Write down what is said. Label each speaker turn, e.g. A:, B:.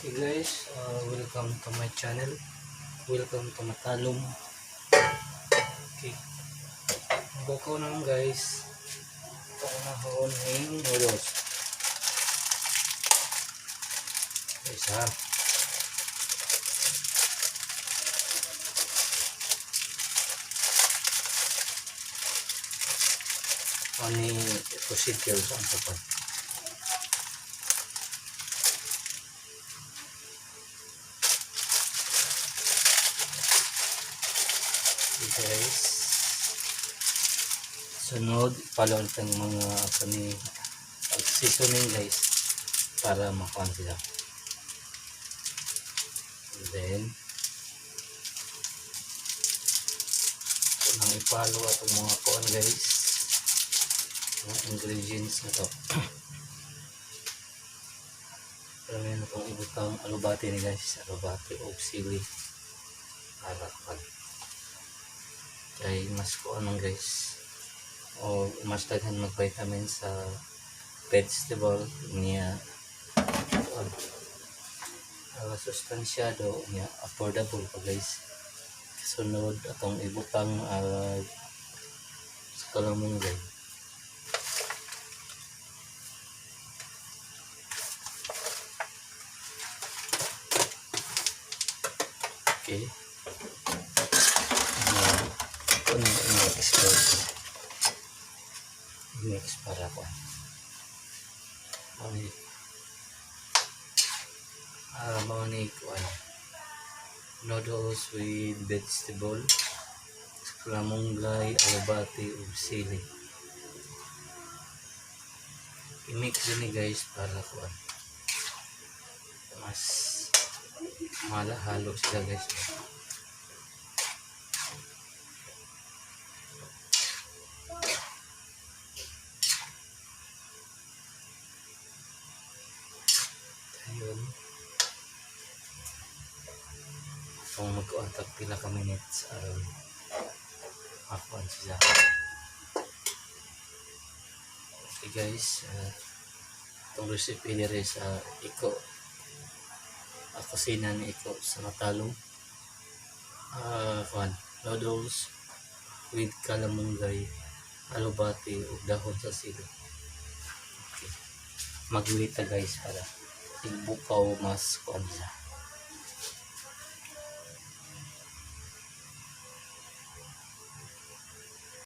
A: Okay guys, welcome to my channel. Welcome to Matalom. Okay. Bukaw naman, guys. Ito ko na ning noodles. Isa. Ani procedure sa ang kapag. Okay guys. Sunod, ipalo natin mga kani pag seasoning, guys, para makuha sila. And then, unang ipalo atong mga kuan, guys. Mga ingredients na to. Pero meron itong ibutang alubati ni, guys. Alubati o sili. Para kuan. Kay mas kuan man, guys. O mas daghan mag vitamin sa vegetable niya, kuan. Sustansyado niya, affordable pa, guys. Sunod atong ibutang sa kalamunggay. Okay. Ito na i-mix, guys. Mix para ko. Okay. Mga ni ano, noodles with vegetable, kamunggay, alubati ug sili. I-mix din ni, guys, para kuan. Mas malahalo sila, guys. Ayun. Kung magkuan tag pila ka minutes aron makuan sila. Okay guys, itong recipe diri sa Iko, kusina ni Iko sa Matalom. Kuan, noodles with kalamunggay, alubati ug dahon sa sili. Okay. Magwita, guys, para igbukaw mas kuan siya.